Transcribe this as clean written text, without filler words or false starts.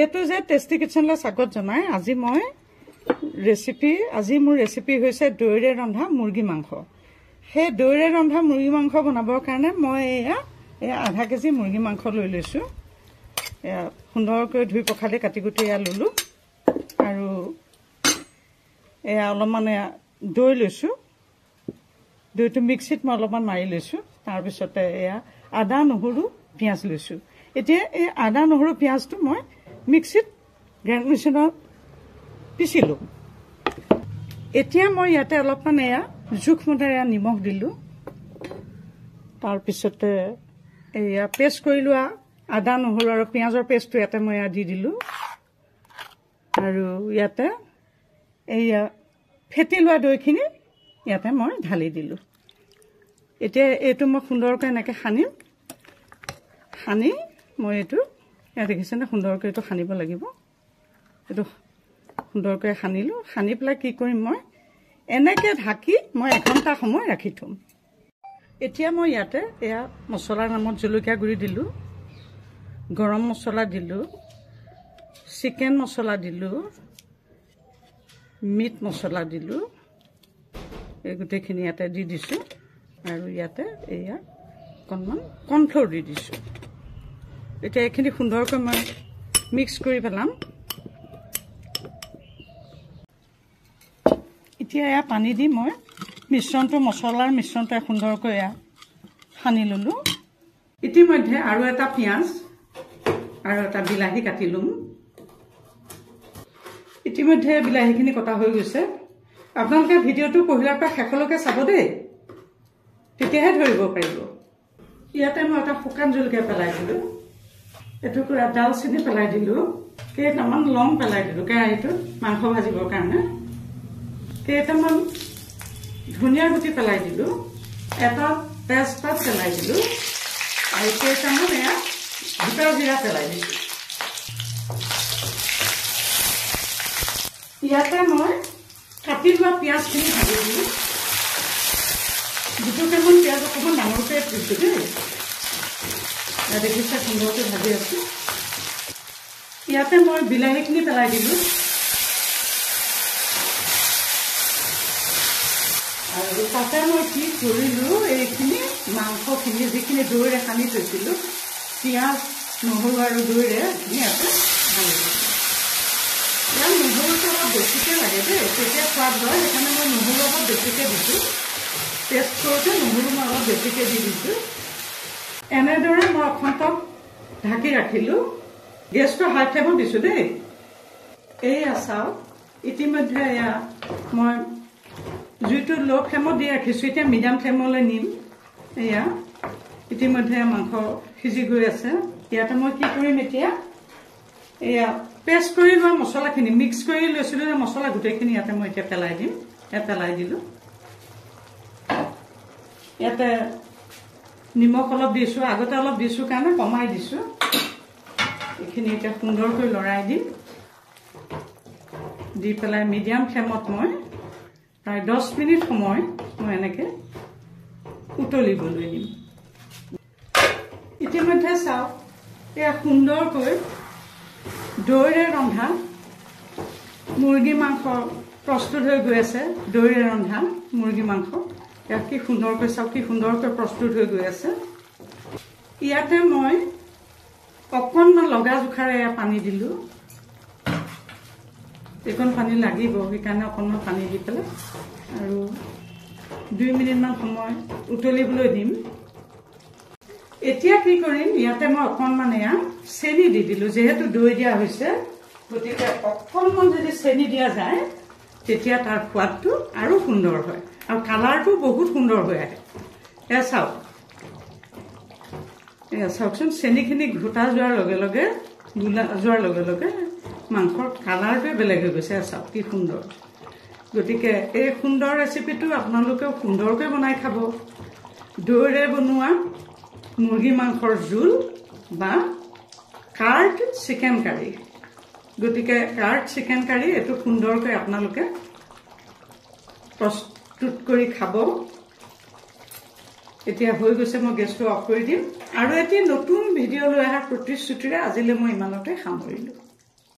A to Z tasty কিটচেনলৈ স্বাগত জনাই আজি মোৰ ৰেচিপি হৈছে দৈৰে ৰন্ধা মুৰ্গী মাংস। সেই দৈৰে ৰন্ধা মুৰ্গী মাংস বনাবৰ কাৰণে মই এয়া আধা কেজি মুৰ্গী মাংস লৈ লৈছোঁ। এয়া সুন্দৰকৈ ধুই পখালি কাটি কুটি এয়া ল'লোঁ আৰু এয়া অলপমান এয়া দৈ লৈছোঁ। দৈটো মিক্সিত মই অলপমান মাৰি লৈছোঁ। তাৰপিছতে এয়া আদা নহৰু পিঁয়াজ লৈছোঁ। এতিয়া এই আদা নহৰু পিঁয়াজটো মই মিক্সিত গ্ৰাইণ্ড মেচিনত পিছিলোঁ। এতিয়া মই ইয়াতে অলপমান এয়া জোখমতে এয়া নিমখ দিলোঁ। তাৰপিছতে এয়া পেষ্ট কৰি লোৱা আদা নহৰু আৰু পিঁয়াজৰ পেষ্টটো ইয়াতে মই এয়া দি দিলোঁ। আৰু ইয়াতে এয়া ফেটি লোৱা দৈখিনি ইয়াতে মই ঢালি দিলোঁ। এতিয়া এইটো মই সুন্দৰকৈ এনেকৈ সানিম। সানি মই এইটো ইয়াত দেখিছেনে সুন্দৰকৈ এইটো সানিব লাগিব। এইটো সুন্দৰকৈ সানিলোঁ। সানি পেলাই কি কৰিম, মই এনেকৈ ঢাকি মই এঘণ্টা সময় ৰাখি থ'ম। এতিয়া মই ইয়াতে এয়া মছলাৰ নামত জলকীয়া গুড়ি দিলোঁ, গৰম মছলা দিলোঁ, চিকেন মছলা দিলোঁ, মিট মছলা দিলোঁ, এই গোটেইখিনি ইয়াতে দি দিছোঁ। আৰু ইয়াতে এয়া অকণমান কৰ্ণফ্ল'ৰ দি দিছোঁ। এতিয়া এইখিনি সুন্দৰকৈ মই মিক্স কৰি পেলাম। এতিয়া এয়া পানী দি মই মিশ্ৰণটো, মছলাৰ মিশ্ৰণটো সুন্দৰকৈ এয়া সানি ল'লোঁ। ইতিমধ্যে আৰু এটা পিঁয়াজ আৰু এটা বিলাহী কাটি ল'ম। ইতিমধ্যে বিলাহীখিনি কটা হৈ গৈছে। আপোনালোকে ভিডিঅ'টো পহিলাৰ পৰা শেষলৈকে চাব দেই, তেতিয়াহে ধৰিব পাৰিব। ইয়াতে মই এটা শুকান জলকীয়া পেলাই দিলোঁ, এটুকুৰা ডালচেনি পেলাই দিলোঁ, কেইটামান লং পেলাই দিলোঁ কেৰাহীটোত মাংস ভাজিবৰ কাৰণে, কেইটামান ধনিয়া গুটি পেলাই দিলোঁ, এটা তেজপাত পেলাই দিলোঁ আৰু কেইটামান এয়া গোটা জিৰা পেলাই দিছোঁ। ইয়াতে মই কাটি লোৱা পিঁয়াজখিনি ভাজি দিলোঁ। দুটুকুৰামান পিঁয়াজ অকণমান ডাঙৰকৈ দিছোঁ দেই। দেখিছে সুন্দৰকৈ ভাজি আছোঁ। ইয়াতে মই বিলাহীখিনি পেলাই দিলোঁ আৰু তাতে মই কি কৰিলোঁ, এইখিনি মাংসখিনি যিখিনি দৈৰে সানি থৈছিলোঁ, পিঁয়াজ নহৰু আৰু দৈৰে এইখিনি ইয়াতে ঢালি দিছোঁ। ইয়াত নহৰুটো অলপ বেছিকৈ লাগে দেই, তেতিয়া সোৱাদ হয়, সেইকাৰণে মই নহৰু অলপ বেছিকৈ দিছোঁ। টেষ্ট কৰোঁতে নহৰু মই অলপ বেছিকৈ দি দিছোঁ। এনেদৰে মই অখন্তক ঢাকি ৰাখিলোঁ। গেছটো হাই ফ্লেমত দিছোঁ দেই। এইয়া চাওক, ইতিমধ্যে এয়া মই জুইটো ল' ফ্লেমত দি ৰাখিছোঁ, এতিয়া মিডিয়াম ফ্লেমলৈ নিম। এয়া ইতিমধ্যে মাংস সিজি গৈ আছে। ইয়াতে মই কি কৰিম এতিয়া, এয়া পেষ্ট কৰি লোৱা মছলাখিনি মিক্স কৰি লৈছিলোঁ যে মছলা গোটেইখিনি ইয়াতে মই এতিয়া পেলাই দিম। ইয়াত পেলাই দিলোঁ। ইয়াতে নিমখ অলপ দিছোঁ, আগতে অলপ দিছোঁ কাৰণে কমাই দিছোঁ। এইখিনি এতিয়া সুন্দৰকৈ লৰাই দিম। দি পেলাই মিডিয়াম ফ্লেমত মই প্ৰায় 10 মিনিট সময় মই এনেকৈ উতলিবলৈ দিম। ইতিমধ্যে চাওক, এয়া সুন্দৰকৈ দৈৰে ৰন্ধা মুৰ্গী মাংস প্ৰস্তুত হৈ গৈ আছে। দৈৰে ৰন্ধা মুৰ্গী মাংস ইয়াত কি সুন্দৰকৈ চাওক, কি সুন্দৰকৈ প্ৰস্তুত হৈ গৈ আছে। ইয়াতে মই অকণমান লগা জোখাৰে এয়া পানী দিলোঁ। এইকণ পানী লাগিব, সেইকাৰণে অকণমান পানী দি পেলাই আৰু 2 মিনিটমান সময় উতলিবলৈ দিম। এতিয়া কি কৰিম, ইয়াতে মই অকণমান এয়া চেনি দি দিলোঁ। যিহেতু দৈ দিয়া হৈছে, গতিকে অকণমান যদি চেনি দিয়া যায় তেতিয়া তাৰ সোৱাদটো আৰু সুন্দৰ হয় আৰু কালাৰটো বহুত সুন্দৰ হৈ আহে। এয়া চাওক, এয়া চাওকচোন, চেনিখিনি ঘোটা যোৱাৰ লগে লগে, গোলা যোৱাৰ লগে লগে মাংসৰ কালাৰটোৱে বেলেগ হৈ গৈছে। এয়া চাওক কি সুন্দৰ। গতিকে এই সুন্দৰ ৰেচিপিটো আপোনালোকেও সুন্দৰকৈ বনাই খাব। দৈৰে বনোৱা মুৰ্গী মাংসৰ জোল বা কাৰ্ড চিকেন কাৰী। গতিকে কাৰ্ড চিকেন কাৰী এইটো সুন্দৰকৈ আপোনালোকে প্ৰস্তুত কৰি খাব। এতিয়া হৈ গৈছে, মই গেছটো অফ কৰি দিম আৰু এটি নতুন ভিডিঅ' লৈ অহাৰ প্ৰতিশ্ৰুতিৰে আজিলৈ মই ইমানতে সামৰিলোঁ।